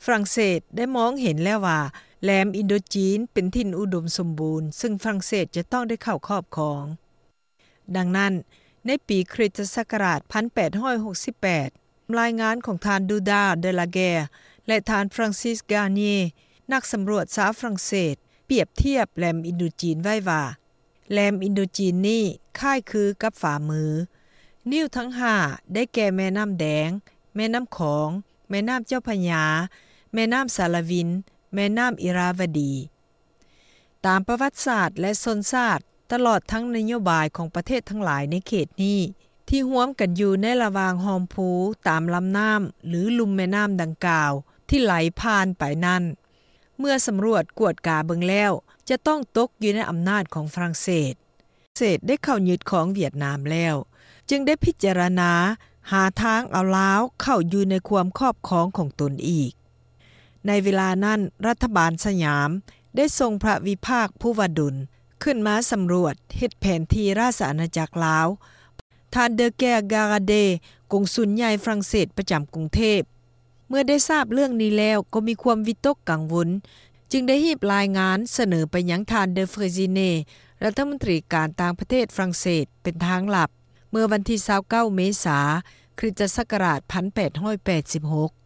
ຝຣັ່ງເສດໄດ້ມອງເຫັນແລ້ວວ່າ ແຫຼມອິນໂດຈີນເປັນຖິ່ນອຸດົມສົມບູນ ຊຶ່ງຝຣັ່ງເສດຈະຕ້ອງໄດ້ເຂົ້າຄອບຄອງ. ດັ່ງນັ້ນ, ໃນປີຄຣິສຕະສັກກະລາດ 1868, ລາຍງານຂອງທ່ານ Dudar de la Guerre ແລະ ທ່ານ Francis Garnier ນັກສຳຫຼວດຊາວຝຣັ່ງເສດ ປຽບທຽບແຫຼມອິນໂດຈີນໄວ້ວ່າ ແຫຼມອິນໂດຈີນນີ້ຄ້າຍຄືກັບຝ່າມື. ນິ້ວທັງຫ້າໄດ້ແກ່ແມ່ນ້ຳແດງ, ແມ່ນ້ຳຂອງ, ແມ່ນ້ຳເຈົ້າພະຍາ, ແມ່ນ້ຳສາລະວິນ, ແມ່ນ້ຳອິຣາວະດີ. ຕາມປະຫວັດສາດ ແລະ ຊົນຊາດ, ຕະຫຼອດທັງນະໂຍບາຍຂອງປະເທດທັງຫຼາຍໃນເຂດນີ້ ທີ່ຮວມກັນຢູ່ໃນລະຫວ່າງຮ່ອມພູຕາມລຳນ້ຳ ຫຼື ລຸ່ມແມ່ນ້ຳດັ່ງກ່າວ ທີ່ໄຫຼຜ່ານໄປນັ້ນ ເມື່ອສຳຫຼວດກວດກາເບິ່ງແລ້ວ ຈະຕ້ອງຕົກຢູ່ໃນອຳນາດຂອງຝຣັ່ງເສດ. ເສດໄດ້ເຂົ້າຍຶດຄອງຫວຽດນາມແລ້ວ ຈຶ່ງໄດ້ພິຈາລະນາຫາທາງເອົາລາວເຂົ້າຢູ່ໃນຄວາມຄອບຄອງຂອງຕົນອີກ. ໃນເວລານັ້ນ ລັດຖະບານສຍາມໄດ້ສົ່ງພະວິພາກພູວະດົນ ຂຶ້ນມາສຳຫຼວດເຮັດແຜນທີ່ລາຊະອານາຈັກລາວ. ທ່ານ De Kergaradé ກົງສຸນໃຫຍ່ຝຣັ່ງເສດປະຈຳກຸງເທບ ເມື່ອໄດ້ຊາບເລື່ອງນີ້ແລ້ວກໍມີຄວາມວິຕົກກັງວົນ ຈຶ່ງໄດ້ຮີບລາຍງານສະເໜີໄປຍັງທ່ານ De Freycinet ລັດຖະມົນຕີການຕ່າງປະເທດຝຣັ່ງເສດເປັນທາງລັບ ເມື່ອວັນທີ 29 ເມສາ ຄຣິສຕະສັກກະລາດ 1886.